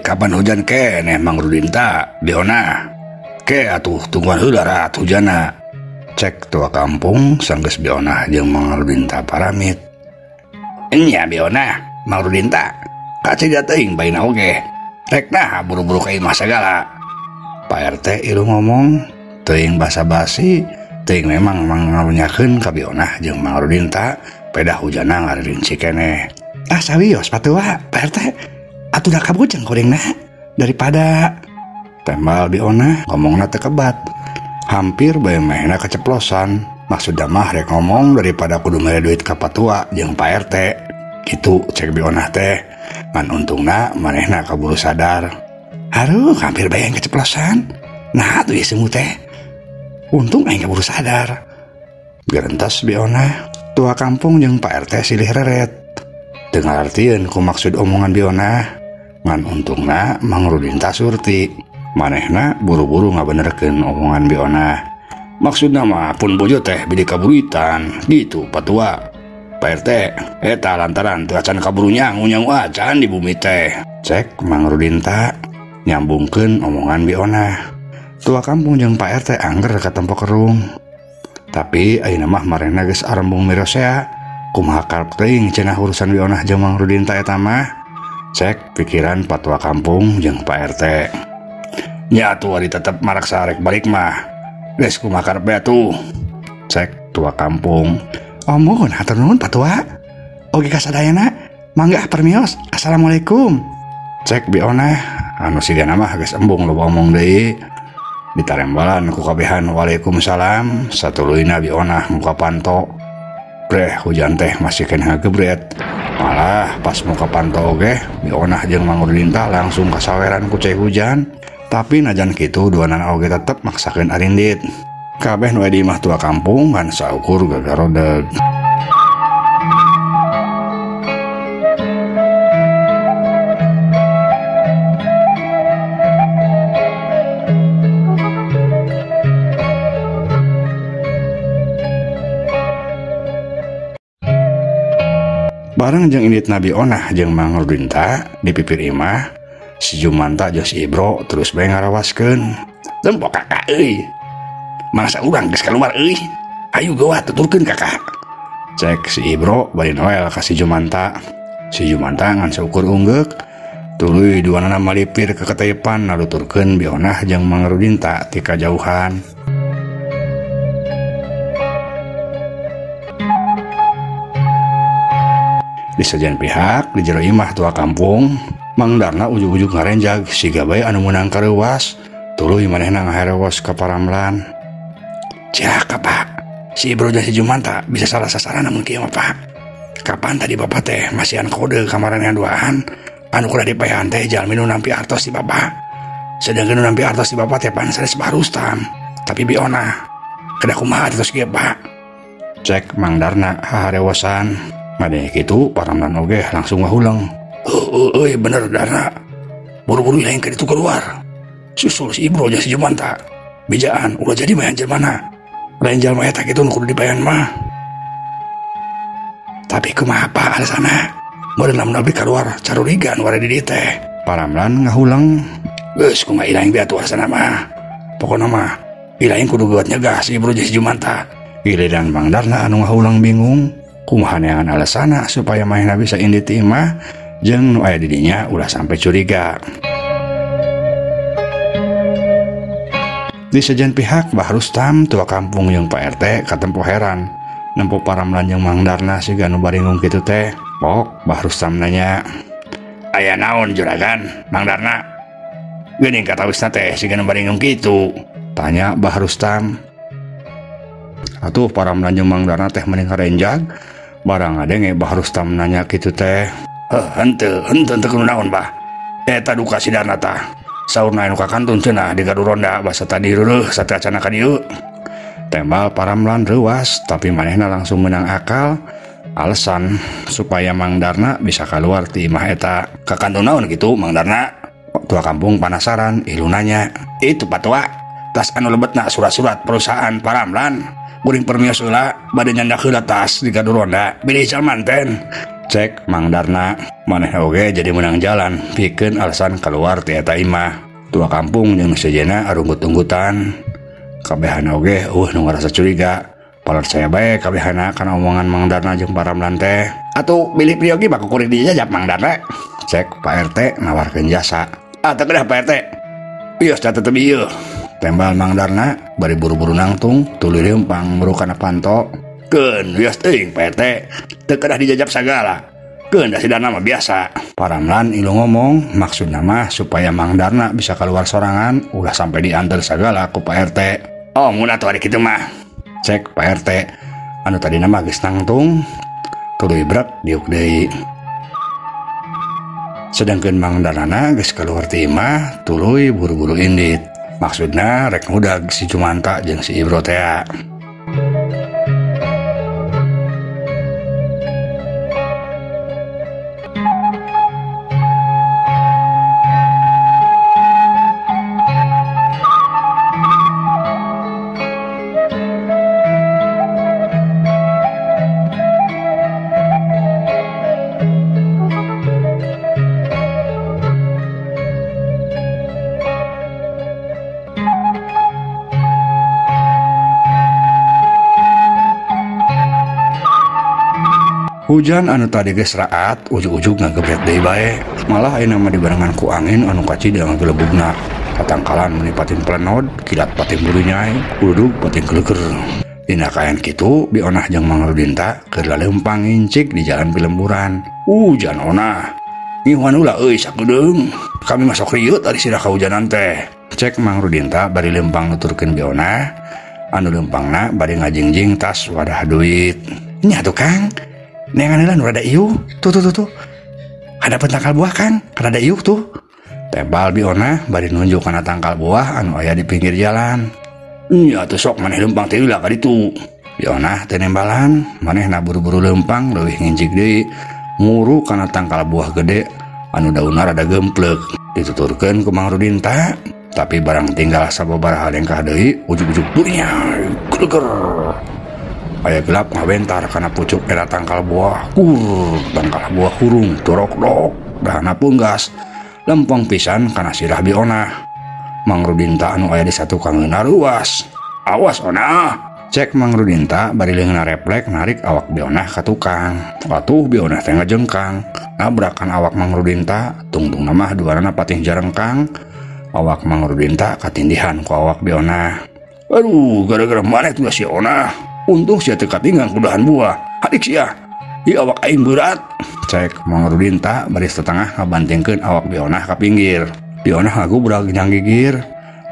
Kapan hujan keneh Mang Rudinta Bi Onah? Ke atuh tungguan heula rat hujanna. Cek tua kampung sanggeus Bi Onah jeung Mang Rudinta paramit. Enya Bi Onah, Mang Rudinta kacida teuing baina oge. Rek nah buru-buru ka imah sagala. Pak RT ilu ngomong teuing basa-basi, teuing memang mangarunyakeun ka Bi Onah jeung Mang Rudinta pedah hujanna ngaririnci keneh. Ah sawios patua Pak RT. Atuh da kabujeng kuringna daripada tembal Bi Onah ngomongna teu kebat. Hampir bae mehna keceplosan. Maksudna mah rek ngomong daripada kudu mere duit ka patua jeung Pak RT. Kitu cek Bi Onah teh. Ngan untungna manehna kaburu sadar. Aduh, hampir bae aing keceplosan. Nah atuh ieu seumut teh. Untung aing kaburu sadar. Gerentas Bi Onah, tua kampung jeung Pak RT silih reret. Teu ngartieun ku maksud omongan Bi Onah. Ngan untungna Mang Rudinta surti. Manehna buru-buru ngabenerkeun omongan Bi Onah. Maksudna mah pun bojo teh bidi kaburitan gitu patua. Pak RT eta lantaran teu acan kaburu nyangu-nyangu acan di bumi teh. Cek Mang Rudinta nyambungkeun omongan Bi Onah. Tua kampung jeung Pak RT angger katempo kerung. Tapi ayeuna mah marehna geus arembung mirosea. Kumaha karep teuing cenah urusan Bi Onah jeung Mang Rudinta eta mah. Cek pikiran patua kampung jeung Pak RT. Nya atuh ari tetep maraksa rek balik mah. Geus kumaha karep bae atuh. Cek tua kampung. Omun hatur nuhun patua. Oge kasadayana mangga permios. Assalamualaikum. Cek Bi Onah anu sigana mah geus embung loba omong deui. Ditarembalan ku kabehan waalaikumsalam. Satuluyna Bi Onah muka panto. Breh hujan teh masih keneh ngagebret. Malah pas muka panto oge Bi Onah jeung Mang Rudinta langsung kasaweran ku cai hujan. Tapi najan kitu duanana oge tetep maksakeun arindit. Kabeh nu aya di imah tua kampung ngan saukur gagarodeg. Bareng jeung indit Bi Onah jeung Mang Rudinta di pipir imah, si Jumanta jeung si Ibro terus bae ngarawaskeun. Tempo kakak euy. Masa urang geus kaluar euy. Ayo geuwat tuturkeun kakak. Cek si Ibro bari noel ka si Jumanta. Si Jumanta ngan saukur unggeuk. Tuluy duanana malipir ke ketaipan naluturkeun Bi Onah jeung Mang Rudinta ti kajauhan. Di sejen pihak di jero imah tua kampung, Mang Darna ujug-ujug ngarenjag siga bae anu meunang kareuwas, tuluy manehna ngaherewas ka paramlan. Cilaka Pak, si Ibro jeung si Jumanta bisa salah sasaran namun kieu mah Pak. Kapan tadi bapak teh masihan kode kamarannya duaan, anu kudu dipaehan teh jalmi nu nampi artos di bapak. Sedangkan nu nampi artos di bapak teh pan sanes Bah Rustam, tapi Bi Onah. Kedah kumaha terus kieu Pak? Cek Mang Darna haharewasan. Ngadenge kitu paramlan oge langsung ngahuleng. Heueuh bener Darna. Buru-buru lain ka ditu keluar. Susul si Ibro jeung si Jumanta. Bijaan ulah jadi mayan jelmana. Lain jalma eta kitu nu kudu dipaehan mah. Tapi kumaha Pak alasanna? Meureun lamun abdi kaluar carurigan ware di dieu teh. Paramlan ngahuleng. Geus kumaha ilaing be atuh alasanna mah. Pokona mah ilaing kudu geuat nyegah si Ibro jeung si Jumanta. Giliran Mang Darna anu ngahuleng bingung. Kumaha neangan alasana supaya manehna bisa indit ti imah jeung nu aya di dinya ulah sampai curiga. Di sejen pihak Bah Rustam tua kampung jeung Pak RT katempo heran nempo paramlan jeung Mang Darna siga nu baringung kitu teh. Pok Bah Rustam nanya, "Aya naon juragan Mang Darna? Geuning katawisna teh siga nu baringung kitu?" Tanya Bah Rustam. Atuh paramlan jeung Mang Darna teh mending karenjag barang ngadenge Bah Rustam nanya kitu teh. Heuh, henteu henteu kudu naon Bah. Eta duka si Darna tah. Saurna anu ka kantun cenah di gaduh ronda basa tadi reureeh sateuacanna ka dieu. Tembal paramlan reuas tapi manehna langsung menang akal alasan supaya Mang Darna bisa keluar ti imah eta. Ka kantun naon kitu Mang Darna? Tua kampung panasaran ilu nanya. Itu patua tas anu lebetna surat-surat perusahaan paramlan. Kuring permios heula bade nyandak heula tas di gaduh ronda bilih cal manten. Cek Mang Darna maneh oge jadi menang jalan pikeun alasan keluar ti eta imah. Tua kampung jeung sejena arunggut-unggutan. Kabehana oge eueuh nu ngarasa curiga. Palar saya bae kabehana kana omongan Mang Darna jeung Pak Ramlan teh. Atuh bilih priyogi mah kukuring dijajab Mang Darna. Cek Pak RT nawarkeun jasa. Ah teu kedah Pak RT. Ieu tetep ieu. Tembal Mang Darna bari buru-buru nangtung tuluy leumpang muru kana panto. Keun wios teuing Pak RT. Teu kedah dijajab sagala. Keun da si Darna mah biasa. Pak Ramlan ilu ngomong maksudna mah supaya Mang Darna bisa keluar sorangan ulah sampai diantar sagala ku Pak RT. Oh mun atuh ari kitu mah. Cek Pak RT anu tadina mah geus nangtung tuluy brek diuk deui. Sedangkeun Mang Darna geus keluar ti imah tuluy buru-buru indit. Maksudna rek ngudag si Jumanta jeung si Ibro tea. Hujan anu tadi geus raat ujug-ujug ngagebret deui bae. Malah ayeuna mah dibarengan ku angin anu kacida ngagelebugna. Tatangkalan meuni pating plenod, kilat pating burunyai, ududug pating keleuker. Dina kaayaan kitu Bi Onah jeung Mang Rudinta keur laleumpang ngincik di jalan pilemburan. Hujan Onah. Ngihuan ulah euy sakedeung. Kami mah sok rieut ari sirah kahujanan teh. Cek Mang Rudinta bari leumpang nuturkeun Bi Onah anu leumpangna bari ngajingjing tas wadah duit. Nya tuh Kang. Neangan heula nu rada iuh. Tuh tuh tuh tuh. Hadapan tangkal buah Kang, rada iuh tuh. Tebal Bi Onah bari nunjuk kana tangkal buah anu aya di pinggir jalan. Nya tuh sok maneh leumpang teh heula ka ditu. Bi Onah teh nembalan, manehna buru-buru leumpang leuwih ngincik deui nguru kana tangkal buah gede anu daunna rada gempleuk. Dituturkeun ku Mang Rudinta, tapi barang tinggal sababaraha lengkah deui ujug-ujug burinya geleger. Aya gelap ngabentar kana pucuk era tangkal buah. Kur, tangkal buah hurung torok-dok dahana punggas. Lempong pisan kana sirah Bi Onah. Mang Rudinta anu aya di satukangeunna ruas. Awas Onah. Cek Mang Rudinta bari leungeunna reflek narik awak Bi Onah ka tukang. Atuh Bi Onah teh ngajengkang. Nabrakan awak Mang Rudinta, tungtungna mah duanana patih jarengkang. Awak Mang Rudinta katindihan ku awak Bi Onah. Aduh, gara-gara maneh tuh si Onah. Untung sia teu katinggang ku dahan buah. Hadik sia. Ieu awak aing berat. Cek Mang Rudinta bari setengah ngabantingkeun awak Bi Onah ka pinggir. Bi Onah ngagubrag nyang gigir.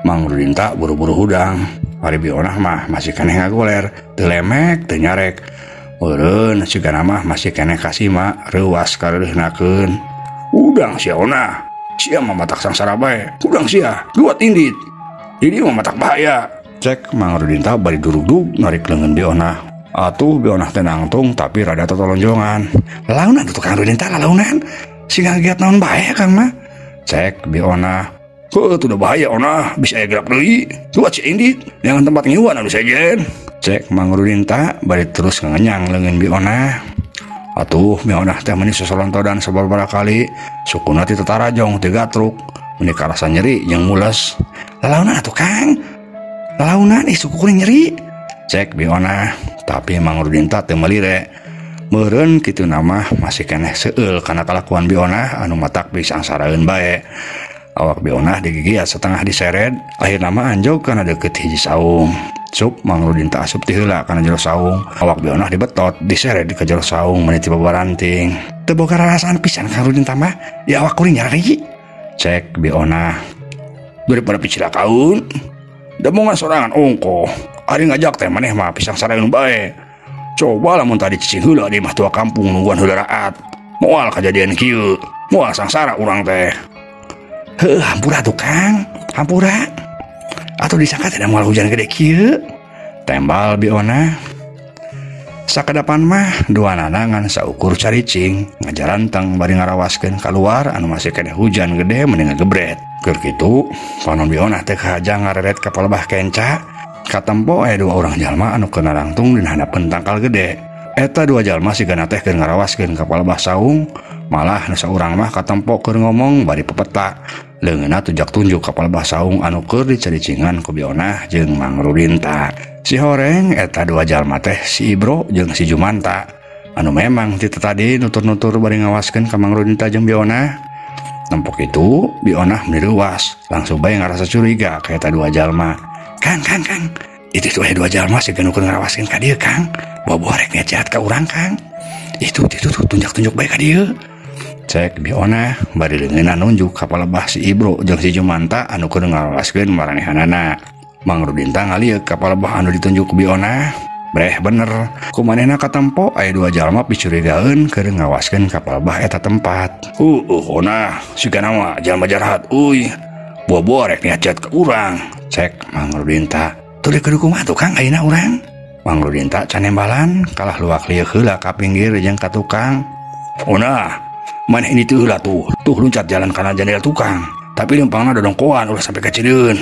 Mang Rudinta buru-buru hudang. Ari Bi Onah mah masih keneh ngagoler, teu lemek, teu nyarek. Eureun sigana mah masih keneh kasima, reuas kareuhnakeun. Hudang sia Onah. Sia mah matak sangsara bae. Hudang sia, duat indit. Di dieu mah matak bahaya. Cek Mang Rudinta bari durugdug narik leungeun Bi Onah. Atuh Bi Onah teh nangtung tapi rada totolonjongan. Lalaunan tuh Kang Rudinta lalaunan. Sing ngagiat naon bae Kang mah. Cek Bi Onah. Heuh tuh bahaya Onah, bisa aya gelap deui. Duat si indit, jangan tempat ngiwan anu sejen. Cek Mang Rudinta bari terus ngenyang leungeun Bi Onah. Atuh Bi Onah teh meuni sosolontodan sababaraha kali, sukuna ti tetarajong teu gatruk, meuni karasa nyeri jeung mules. Lalaunan atuh Kang. Lalaunan ih suku kuring nyeri. Cek Bi Onah, tapi Mang Rudinta teu melire. Meureun kitu nama masih keneh seueul kana kalakuan Bi Onah anu matak bisangsaraeun bae. Awak Bi Onah digigiat setengah diseret, akhirna mah anjog kana deukeut hiji saung. Sup Mang Rudinta asup ti heula kana jero saung. Awak Bi Onah dibetot, diseret ka jero saung meuni ti babaranting. Teu boga rarasaan pisan Kang Rudinta mah, ya awak kuring nyari. Cek Bi Onah. Daripada picilakaun, demongan sorangan ongkoh. Ari ngajak teh maneh mah pisang saraeun bae. Coba lamun tadi cicing heula di mah tua kampung nungguan heula raat. Moal kajadian kieu, moal sangsara urang teh. Heuh, hampura tuh Kang, hampura. Atau disangka tidak moal hujan gede kieu. Tembal Bi Onah. Sakedapan mah duanana ngan saukur caricing, ngajaranteng bari ngarawaskeun kaluar anu masih keneh hujan gede mending ngagebret. Keur kitu, panon Bi Onah teh kahaja ngareret ka palebah kenca. Katempo aya dua orang jalma anu keur narangtung dina handapeun tangkal gede. Eta dua jalma sigana teh keur ngarawaskeun ka palebah saung, malah nu saurang mah katempo keur ngomong bari pepeta. Leungeunna tujak tunjuk ka palebah saung anu keur dicaricingan ku Bionah jeung Mang Rudinta. Si horeng eta dua jalma teh si Ibro jeung si Jumanta anu memang ti tadi nutur-nutur bari ngawaskeun ka Mang Rudinta jeung Bionah. Nempok itu Bionah meni leuwas, langsung bae ngarasa curiga ka eta dua jalma. Kang, Kang, Kang, itu tuh aya dua jalma siga nu keur ngarawaskeun ka dieu, Kang. Boboh rek jahat ka urang, Kang. Itu tuh tunjuk-tunjuk bae ka dieu. Cek Bionah bari leungeunna nunjuk ka palebah si Ibro jeung si Jumanta anu keur ngarawaskeun maranehanana. Mang Rudinta ngalieuk ka palebah anu ditunjuk ku Bionah. Breh bener, ku manehna katempo aya dua jalma picurigaeun keur ngawaskeun ka palebah eta tempat. Onah, sigana mah jalma jahat euy. Boboh rek niat jahat ka urang. Cek Mang Rudinta. Tuluy kudu kumaha tuh, Kang, ayeuna urang? Mang Rudinta canembalan kalah luak lieu heula ka pinggir jeung ka tukang. Onah, maneh ini tuh heula tuh luncat jalan kana jendela tukang. Tapi lempangna dodongkoan ulah sampai kacireun.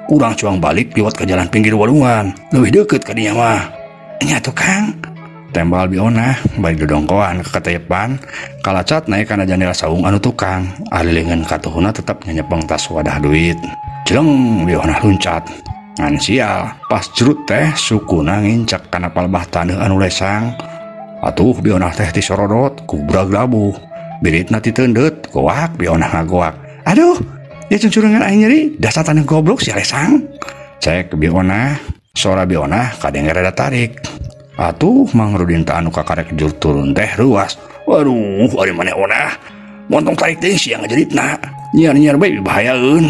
Urang cuang balik liwat ke jalan pinggir walungan, leuwih deukeut ka dinya mah. Nya tukang. Tembal Bionah bari dodongkoan ka katepan, kalacat naik kana jendela saung anu tukang. Alilingan katuhuna tetep nyepeng tas wadah duit. Jeleng Bionah luncat. Ngan sial, pas jerut teh sukuna ngincak kana palebah taneuh anu lesang. Atuh Bionah teh tisorodot kubrag labuh. Biritna titeundeut, goak Bionah ngagoak. Aduh, ya cuncurungan aing nyeri, dasar taneuh goblok si lesang. Cek Bionah, sora Bionah kadenge rada tarik. Atuh Mang Rudinta anu kakarek jur turun teh ruas. Waduh, ari maneh onah. Montong tarik teh sia ngajeritna. Nyiar-nyiar bae bahayaeun.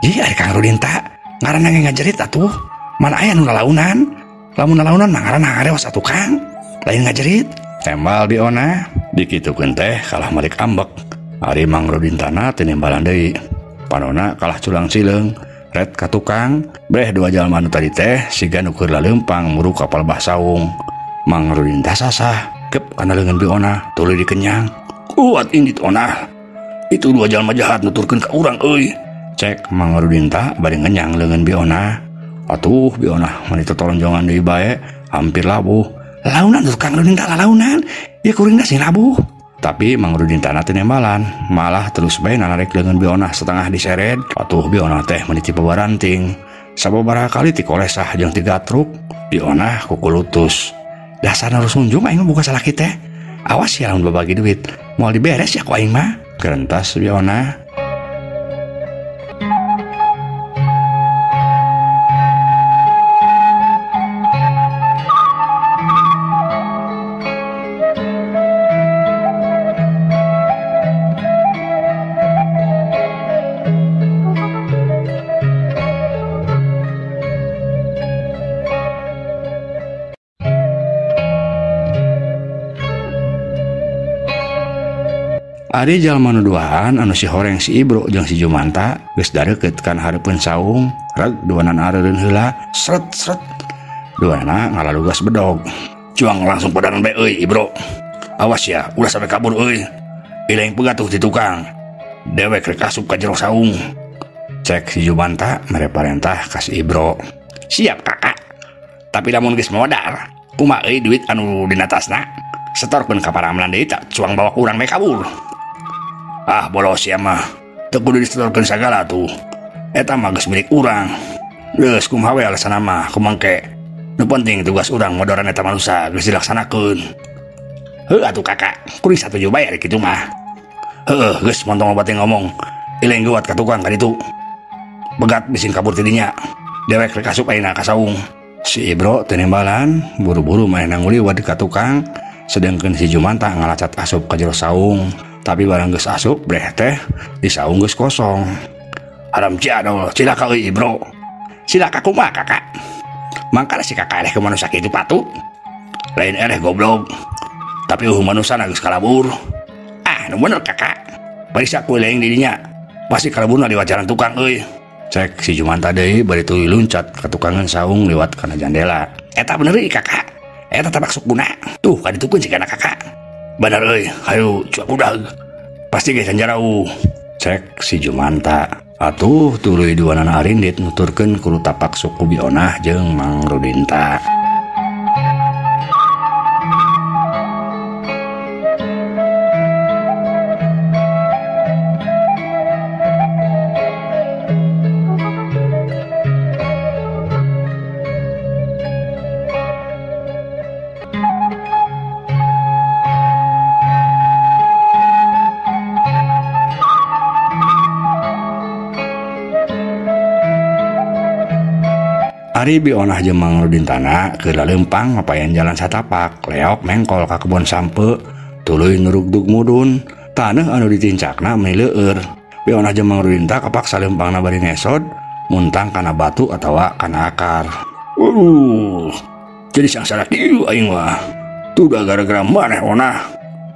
Ih, ari Kang Rudinta ngaranna ge ngajerit atuh. Mana aya nu lalaunan? Lamun lalaunan mah ngaranna ngarewas atuh, Kang. Lain ngajerit. Tembal Bionah, dikitukeun teh kalah malik ambek. Ari Mang Rudintana teu nembalan deui. Panona kalah culang cileung, ret ka tukang. Breh dua jalma anu tadi teh siga nu keur laleumpang muru ka palebah saung. Mang Rudinta sasah, kep kana leungeun Bionah, tuluy dikenyang. Kuat indit onah. Itu dua jalma jahat nuturkeun ka urang euy. Cek Mang Rudinta bari ngenyang leungeun Bionah. Atuh Bionah mani totolonjongan deui bae, hampir labuh. Launan tuh Kang Rudinta lalaunan, ieu kuringna sing labuh. Tapi Mang Rudinta teu nembalan, malah terus bae nanarik leungeun Bionah setengah diseret. Atuh Bionah teh meni tipe baranting. Sababaraha kali tikolesah jeung tigatruk, Bionah kukulutus. Dasar harus nunjung aing mah boga salaki teh. Awas ya lamun babagi duit, moal diberes ya ku aing mah. Gerentas Bionah. Ari jalma nu duaan anu si horeng si Ibro jeung si Jumanta geus dareukeut kana hareupeun saung, reg duanana areureun heula, sret sret. Duanana ngalalugas bedog. Cuang langsung padaran bae euy Ibro. Awas ya, ulah sampai kabur euy. Ileng pegat tuh di tukang. Dewek rek asup ka jero saung. Cek si Jumanta mere parentah ka si Ibro. Siap kakak. Tapi lamun geus modar, kumaha euy duit anu dina tasna? Setorkeun ka paramlan deui tak cuang bawa ku urang bae kabur. Ah bolos ya mah, teu kudu disetorkeun sagala tuh. Eta mah geus milik urang. Geus kumaha we alasanna mah kumangke. Nu penting tugas urang modoran eta manusa geus dilaksanakeun. Heuh atuh kakak, kuring satuju bae ari kitu mah. Heuh geus montong loba teh ngomong. Ileng geuwat ka tukang ka ditu. Begat bising kabur ti dinya. Dewek rek asup ayeuna ka saung. Si Ibro teu nembalan, buru-buru manehna nguliwat ka tukang, sedengkeun si Jumanta ngalacat asup ka jero saung. Tapi barang geus asup breh teh di saung geus kosong. Haram jadol, cilaka euy Ibro. Cilaka kumaha kakak? Mangkana si kakak eleh ke manusia kitu patut. Lain eleh goblok. Tapi eueuh manusana geus kalabur. Ah, nu bener kakak. Barisa ku eleng di dinya. Pasti kalaburna di wajaran tukang euy. Cek si Jumanta deui bari tuluy luncat ka tukangan saung lewat kana jandela. Eta bener euy kakak. Eta tapak sukuna. Tuh kaditukeun sigana kakak. Bener euy, hayu cuak udag. Pasti geus janjarauh. Cek si Jumanta. Atuh tuluy duanana arindit nuturkeun kudu tapak suku Bionah jeung Mang Rudinta. Ari Bionah jeung Mang Rudintana keur laleumpang ngapayan jalan satapak, leok mengkol ka kebon sampe, tuluy nurugdug mudun, taneuh anu ditincakna meuni leueur. Bionah jeung Mang Rudinta kapaksa leumpangna bari ngesod, muntang kana batu atawa kana akar. Waduh, jadi sangsara kieu aing mah. Tuh gara-gara maneh onah.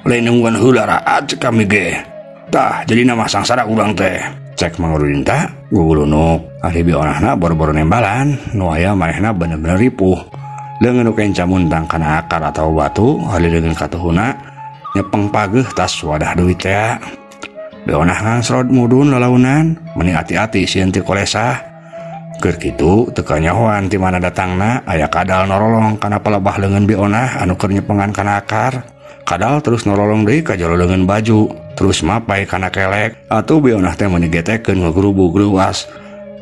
Lain nungguan heula raat cek kami ge. Tah, jadi nama sangsara urang teh. Cek Mang Rudinta gugulunuk. Ari Bionahna boro-boro nembalan, nu aya manehna bener-bener ripuh. Leungeun nu kenca muntang kana akar atawa batu, ari leungeun katuhuna nyepeng pageuh tas wadah duit teh. Bionah ngangsrod mudun lalaunan, meni ati-ati sieun ti kolesah. Keur kitu teu kanyahoan ti mana datangna aya kadal norolong kana palebah leungeun Bionah anu keur nyepengan kana akar. Kadal terus norolong deui ka jero leungeun baju, terus mapai kana kelek. Atuh Bionah teh meuni getekeun ngagrubug reuas.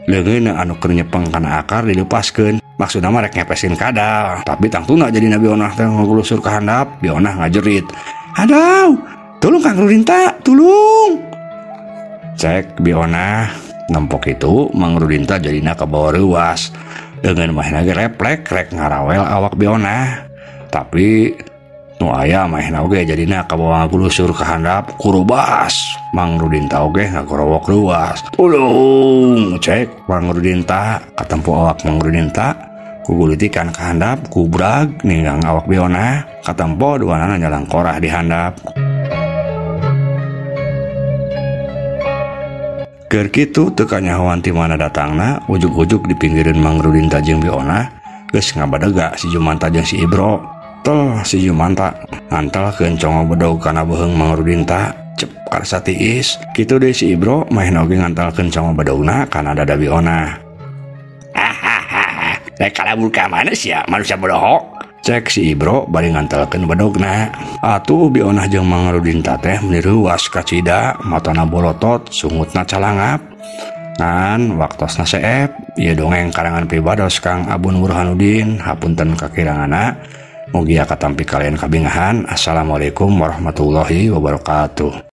Leungeunna anu keur nyepeng kana akar dilepaskeun. Maksudna mah rek ngepesin kadal, tapi tangtuna jadina Bionah teh ngagulusur ka handap. Bionah ngajerit, "Aduh, tulung Kang Rudinta, tulung!" Cek Bionah nempok itu Mang Rudinta jadina kabawa reuas. Leungeun manehna ge reflek rek ngarawel awak Bionah, tapi nu aya manehna oge jadina kabawa ngagulusur ka handap kurubas. Mang Rudinta oge ngagorowok reuas. "Tulung!" Cek Mang Rudinta. Katempo awak Mang Rudinta kugulitikan ka handap, kubrag ninggang awak Bionah. Katempo duanana nyalang korah di handap. Keur kitu teu kanyahoan ti mana datangna, ujug-ujug di pinggireun Mang Rudinta jeung Bionah geus ngabadega si Jumanta jeung si Ibro. Tol si Jumanta ngantelkeun congo bedog kana beuheung Mang Rudinta, cep karasa tiis. Kitu deui si Ibro manehna oge ngantelkeun congo bedogna kana dada Bionah. "Hahaha, rek kalabur ka mana sia manusia bodoh?" Cek si Ibro bari ngantelkeun bedogna. Atuh Bionah jeung Mang Rudinta teh meuni reuas kacida, matana bolotot, sungutna calangap. Ngan waktosna seep, ieu dongeng karangan pribados Kang Abun Burhanuddin, hapunten kakiranganna. Mugia katampi kalian kabingahan. Assalamualaikum warahmatullahi wabarakatuh.